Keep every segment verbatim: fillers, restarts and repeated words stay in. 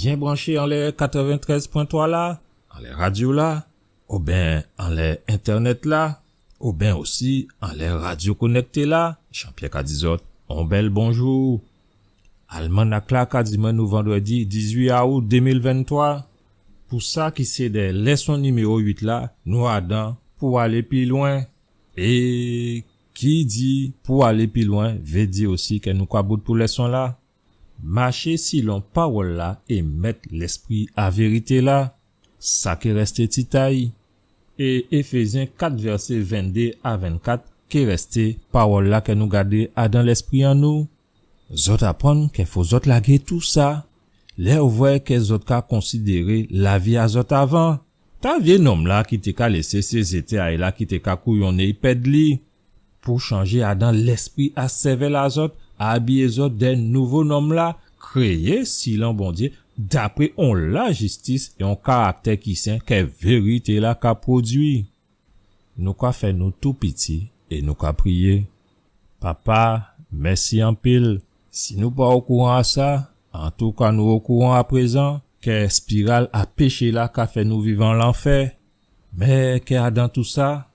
byen branché anlè katrèventrèz pwen twa la, anlè radyo-la, oben anlè entènèt-la, oben osi anlè radyo konèkté-la, Jean-Pierre ka di zòt on bèl bonjou. Almanak-la ka di mwen nou vandrèdi dizuit aout dé mil venntwa. Pou sa ki sé dè lèson niméwo uit la, nou adan pou alé pli lwen. É ki di pou alé pli lwen, vé di osi kè nou ka bout pou lèson-la. Maché silon pawòl-la é mèt lèspri a vérité-la. Sa ké rèsté tit a-y. É Éfézyen kat vèsé venndé a vennkat ké rèsté pawòl-la kè nou gadé adan lèspri an nou. Zòt aprann kè fo zòt lagé tousa. Lè ou vwè kè zòt ka konsidéré lavi a zòt avan, ta vyé nonm-la ki té ka lésé sé zété a-y la ki té ka kouyonné-y pèd li. Pou chanjé adan lèspri a sèvèl a zòt, abiyé zòt dè nouvo nonm-la, kréyé silon Bondyé, dapré on lajistis é on karaktè ki sen kè vérité-la ka pwodui. Nou ka fè nou tou piti é nou ka priyé. Papa, mèsi anpil. Si nou pa okouran a sa, antouka nou okouran aprézan kè spiral a péché-la ka fè nou viv an lanfè. Mé kè adan tousa,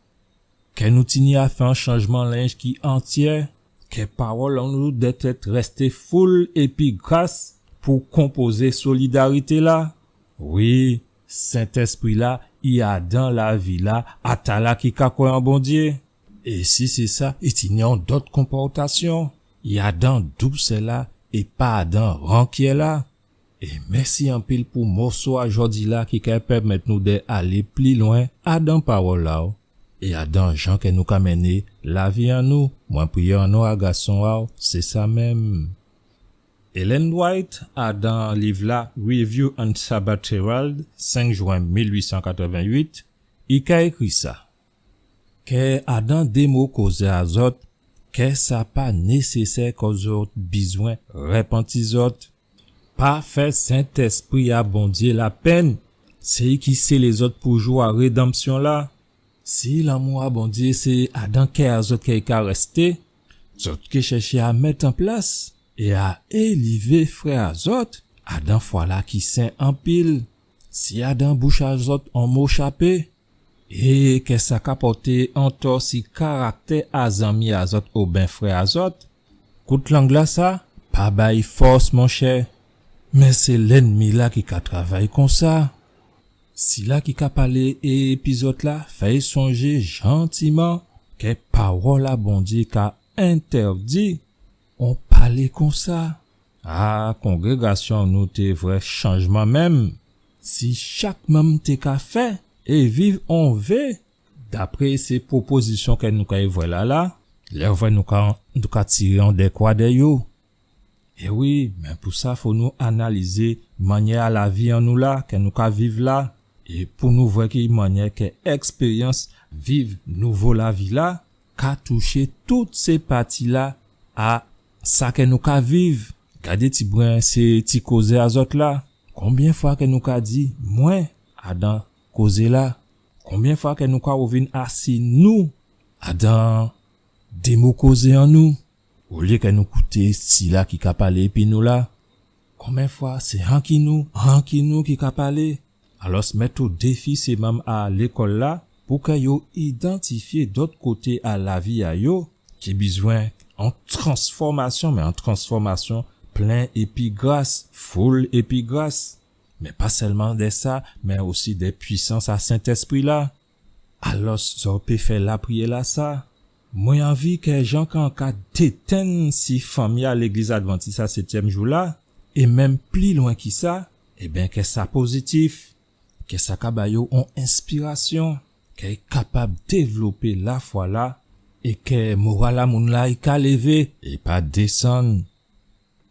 kè nou tini a fè on chanjman lenj ki antyè, kè pawòl an nou dèt èt rèsté foul épi gras pou konpozé solidarité-la. Wi, Sentèspri-la, i adan lavi-la a tala ki ka kwè an Bondyé. É si sé sa, i tini on dòt konpòtasyon. I adan dousè-la é pa adan rankyè-la. É mèsi anpil pou mòso a jòdi-la ki ka pèmèt nou dè alé pli lwen adan pawòl a-w é adan jan kè nou ka mennen lavi an nou. Mwen priyé an non a gason a-w, sé sa menm. Ellen White, adan liv-la Review and Sabbath Herald, senk jwen mil uit san katrèven-uit, i ka ékri sa. Kè adan dé mo kozé a zòt, kè sa pa nésésè kò zòt bizwen répanti zòt. Pa fè Sentèspri a Bondyé lapenn, sé i ki sélé zòt pou jou a rédanmsyon-la. Si lanmou a Bondyé sé adan kè a zòt kè i ka rèsté, zòt ké chèché a mèt an plas é a élivé frè a zòt adan fwa-la ki sen anpil. Si adan bouch a zòt on mo chapé, é kè sa ka pòté antò si karaktè a zanmi a zòt oben frè a zòt, kout lang-lasa pa ba-y fòs, monchè. Mé sé lènmi-la ki ka travay konsa. Sila ki ka palé épi zòt-la, fè-y sonjé jantiman kè pawòl a Bondyé ka entèdi on palé konsa. A, kongrégasyon nou té vwè chanjman menm. Si chak manm té ka fè é viv on vé dapré sé pwopozisyon kè nou kay vwè la la, lè vwè nou ka, nou ka tiré on dèkwa dè yo. É wi, mé pou sa, fo nou analizé mannyè a lavi an nou la, kè nou ka viv la, é pou nou vwè ki mannyè kè èkspéryans viv nouvo lavi la ka touché tout sé pati la a sa kè nou ka viv. Gadé tibwen sé ti kozé a zòt la. Konbyen fwa kè nou ka di mwen adan kozé la? Konbyen fwa kè nou ka wouvin asi nou adan dé mo kozé an nou, olyé kè nou kouté sila ki ka palé épi nou la? Konbyen fwa sé anki nou, anki nou ki ka palé? Alòs, mèt o défi sé manm a lékòl la pou kè yo idantifyé dòt koté a lavi a yo ki bizwen on transfòmasyon, mé on transfòmasyon plen épi gras, foul épi gras. Mé pa sèlman dè sa, mé osi dè pwisans a Sentèspri la. Alòs, zò pé fè lapriyè-lasa. Mwen anvi kè jan kè an ka détenn si fanmi a Légliz Advantis a Sétyèm Jou la, é menm pli lwen ki sa, ében, kè sa pozitif, kè sa ka ba yo on enspirasyon, kè i kapab dévlopé lafwa la, é kè moral a moun la i ka lévé, é pa désann.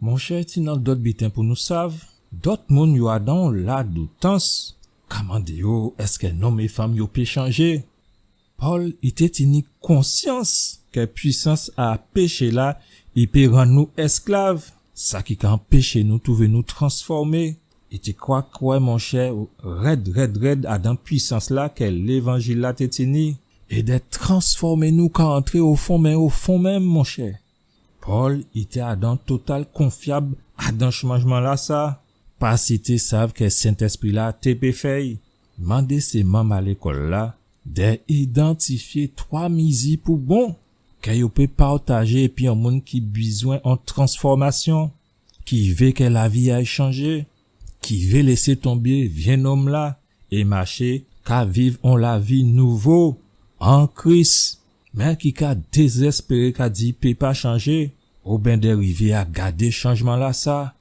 Monchè, tini on dòt biten pou nou sav, dòt moun yo adan on ladoutans, ka mandé yo èskè nonm é fanm yo pé chanjé. Pòl, i té tini konsyans kè pwisans a péché la, i pé rann nou èsklav, sa ki ka anpéché nou twouvé nou transfòmé. I té ka kwè, monchè, rèd, rèd, rèd adan pwisans la kè lévanjil la té tini. É dè transfòmé nou ka antré o fon, mé o fon menm, monchè. Pòl, i té adan total konfyab adan chanjman-lasa. pa si té sav kè Sentèspri-la té pé fè'y. Mandé sé manm a lékòl-la dè idantifyé twa mizi pou bon kè yo pé pawtajé épi on moun ki bizwen on transfòmasyon, ki vé kè lavi a'y chanjé, ki vé lésé tonbé vyé nonm-la é maché ka viv on lavi nouvo an Kris, mé ki ka dézèspéré, ka di i pé pa chanjé, oben dè rivé a gadé chanjman-lasa.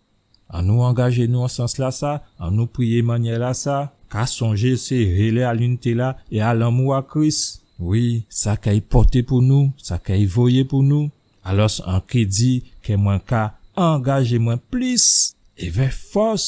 Annou angajé nou an sans-lasa, annou priyé mannyè-lasa, ka sonjé sé rélé a linité-la é a lanmou a Kris. Wi, sa kè i pòté pou nou, sa kè i voyé pou nou. Alò, an ké di kè mwen ka angajé mwen plis évè fòs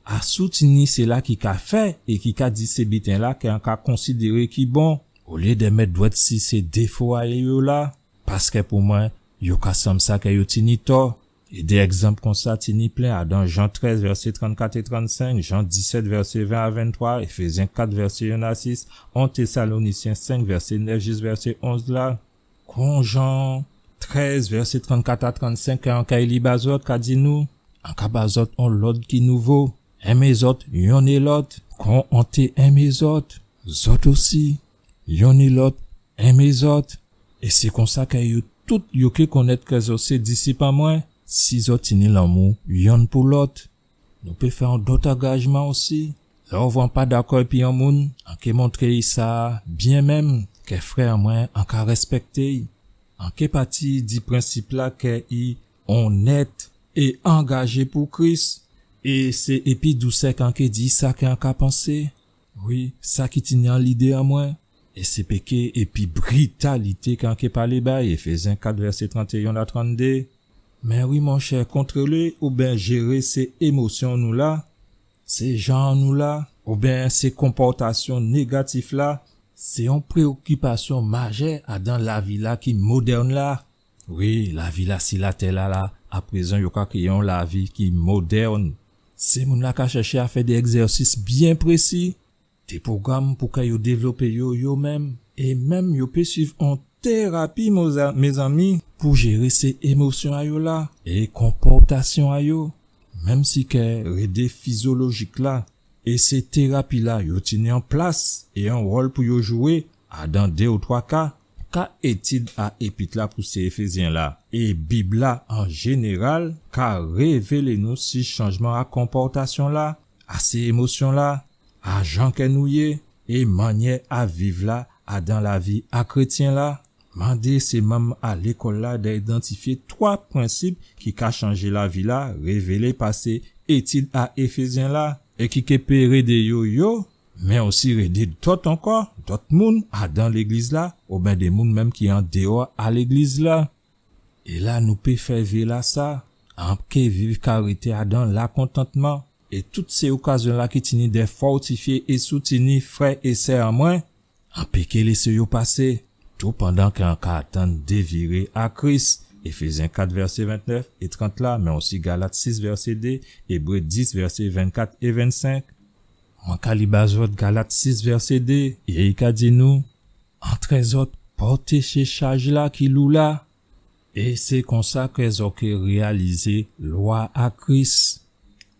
a soutni sila ki ka fè é ki ka di sé biten-la kè an ka konsidéré ki bon, olyé dè mèt dwèt si sé défo a yo la, paskè pou mwen, yo ka sanm sa kè yo tini tò. É dé ègzanp konsa tini plen, adan Jan trèz, vèsé trannkat é trannsenk, Jan disèt, vèsé ven a venntwa, Éfézyen kat, vèsé yonn a sis, on Tésalonisyen senk, vèsé nèf jis vèsé onz la. Kon Jan trèz, vèsé trannkat a trannsenk, an kay li ba zòt, ka di nou, an ka ba zòt on lòd ki nouvo. Enmé zòt yonn é lòt, kon an té enmé zòt, zòt osi, yonn é lòt, enmé zòt. É sé konsa kè yo tout yo ké konnèt kè zòt sé disip an mwen, si zòt tini lanmou yonn pou lòt. Nou pé fè on dòt angajman osi. Lè ou vwè an pa dakò épi on moun, an ké montré'y sa byen menm, kè frè an mwen, an ka rèspèkté'y. An ké pati di prensip-la kè i onèt é angajé pou Kris. É sé épi dousè k'an ké di sa kè an ka pansé. Wi, sa ki tini an lidé an mwen. É sé péké épi britalité k'an ké palé ba'y, Éfézyen kat, vèsé trantéyen a tranndé. Mé wi, monchè, kontwolé oben jéré sé émosyon nou la, sé jan nou la, oben sé konpòtasyon négatif la, sé on préokipasyon majè adan lavi la ki modèn la. Wi, lavi la si latè la la, aprézan yo ka kréyé on lavi ki modèn. Sé moun la ka chèché a fè dé ègzèsis byen prési, dé pwogram pou kè yo dévlopé yo, yo menm, é menm yo pé suiv on térapi, moza-, mézanmi, pou jéré sé émosyon a yo la, é konpòtasyon a yo. Menm si kè rédé fizyolojik la, é sé térapi la, yo tini on plas é on wòl pou yo jwé, adan dé ou twa ka, ka étid a épit la pou sé Éfézyen la, é Bib la an jénéral, ka révélé nou si chanjman a konpòtasyon la, a sé émosyon la, a jan kè nou yé, é mannyè a viv la, adan lavi a krétyen la. Mandé sé manm a lékòl la d'idantifyé twa prensip ki ka chanjé lavi la, révélé pa sé étid a Éfézyen la, é ki ké pé rédé yo, yo, mé osi rédé dòt ankò, dòt moun adan légliz la, oben dé moun menm ki an déwò a légliz la. É la nou pé fè vyé la sa, an ké viv karité adan lakontantman, é tout sé okazyon la ki tini dè fòtifyé é soutni frè é sè an mwen, an pé ké lésé yo pasé, tou pandan kè an ka atann déviré a Kris, Éfézyen kat vèsé ventnèf é trant la, mé osi Galat sis vèsé dé, Ébré dis vèsé vennkat é vennsenk. Mwen ka li ba zòt Galat sis vèsé dé, é i ka di nou, antrè zòt, pòté sé chaj la ki lou la, é sé konsa kè zòt ké réyalizé lwa a Kris.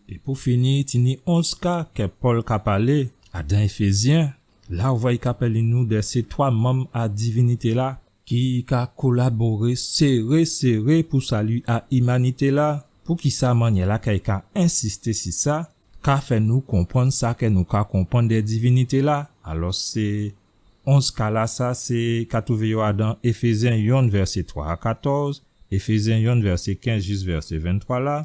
É pou fini, tini onz ka kè Pòl ka palé adan Éfézyen, la ou vwè i ka palé nou dè sé twa manm a divinité la ki ka kolaboré séré, séré pou sali a imanité la. Poukisa mannyè la kè i ka ensisté si sa, ka fè nou konprann sa kè nou ka konprann dè divinité la. Alò, sé onz ka la sa, sé ka twouvé yo adan Éfézyen yonn vèsé twa a katòz, Éfézyen yonn vèsé kenz jis vèsé venntwa la,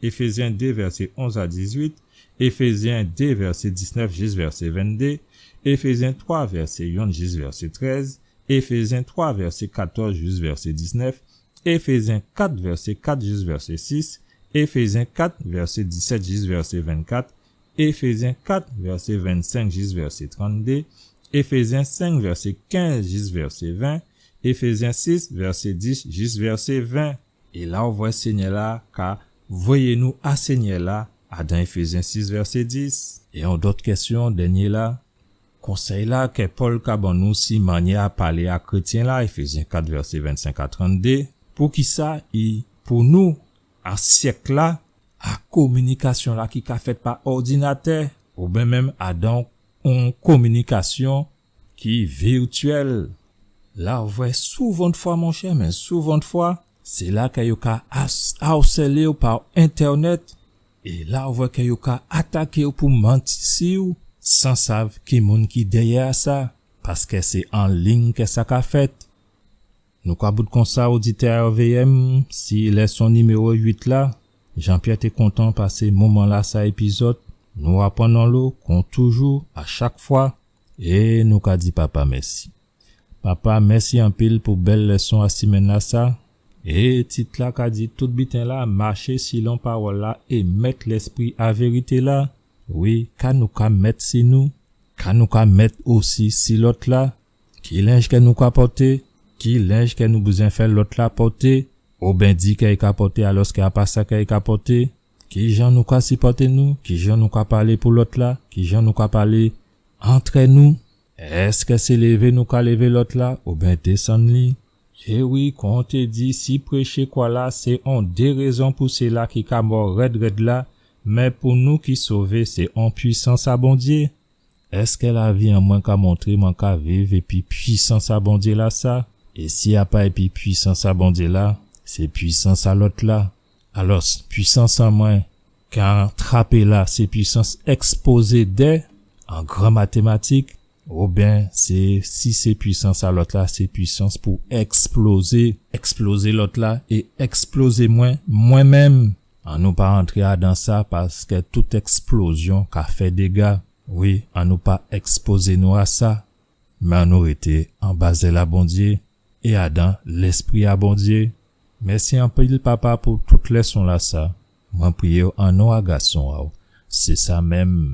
Éfézyen dé vèsé onz a dizwit, Éfézyen dé vèsé diznèf jis vèsé venndé, Éfézyen twa vèsé yonn jis vèsé trèz, Éfézyen twa vèsé katòz jis vèsé diznèf, Éfézyen kat vèsé kat jis vèsé sis, Éfézyen kat vèsé disèt jis vèsé vennkat, Éfézyen kat vèsé vennsenk jis vèsé tranndé, Éfézyen senk vèsé kenz jis vèsé ven, Éfézyen sis vèsé dis jis vèsé ven. É la ou vwè Sényè la ka voyé nou a Sényè la, adan Éfézyen sis vèsé dis. É on dòt kèsyon, dènyé la, konsèy la kè Pòl ka ban nou si mannyè a palé a krétyen la, Éfézyen kat vèsé vennsenk a tranndé, poukisa i pou nou, a syèk la, a kominikasyon-la ki ka fèt pa òdinatè, oubyen menm adan on kominikasyon ki virtyèl. La ou vwè souvantfwa, monchè, mé souvantfwa, sé la kè yo ka as-, asèlé'w pa entènèt, é la ou vwè kè yo ka ataké'w pou manti si'w, san sav ki moun ki dèyè a sa, paskè sé an lign kè sa ka fèt. Nou ka bout konsa, oditè R V M, si lèson niméwo uit la. Jean-Pierre té kontan pasé moman-lasa épi zòt. Nou aprann onlo, kon toujou, a chak fwa, é nou ka di Papa mèsi. Papa, mèsi anpil pou bèl lèson a simenn-lasa. É tit-la ka di tout biten-la, maché silon pawòl-la é mèt lèspri a vérité-la. Wi, ka nou ka mèt si nou, ka nou ka mèt osi si lòt-la. Ki lenj kè nou ka pòté, ki lenj kè nou bizwen fè lòt-la pòté, oben di kè i ka pòté alòskè a pa sa kè i ka pòté, kijan nou ka sipòté nou, kijan nou ka palé pou lòt-la, kijan nou ka palé antrè nou. Èskè sé lévé nou ka lévé lòt-la, oben désann li? É wi, kon té di, si préché kwa-la sé on dérézon pou sila ki ka mò rèd-rèd la, mé pou nou ki sové sé on pwisans a Bondyé. Èskè lavi an mwen ka montré mwen ka viv épi pwisans a Bondyé-lasa? É si a pa épi pwisans a Bondyé-la, sé pwisans a lòt-la. Alòs, pwisans an mwen ka trapé la, sé pwisans èkspozé dè, an gran matématik, oben sé, si sé pwisans a lòt-la, sé pwisans pou èksplozé, èksplozé lòt-la é èksplozé mwen, mwen menm. Annou pa antré adan sa, paskè tout èksplozyon ka fè déga. Wi, annou pa èkspozé nou a sa, mé annou rété anba zèl a Bondyé é adan Lèspri a Bondyé. Mèsi anpil, Papa, pou tout lèson-lasa. Mwen priyé'w an non a Gason a'w. Sé sa menm.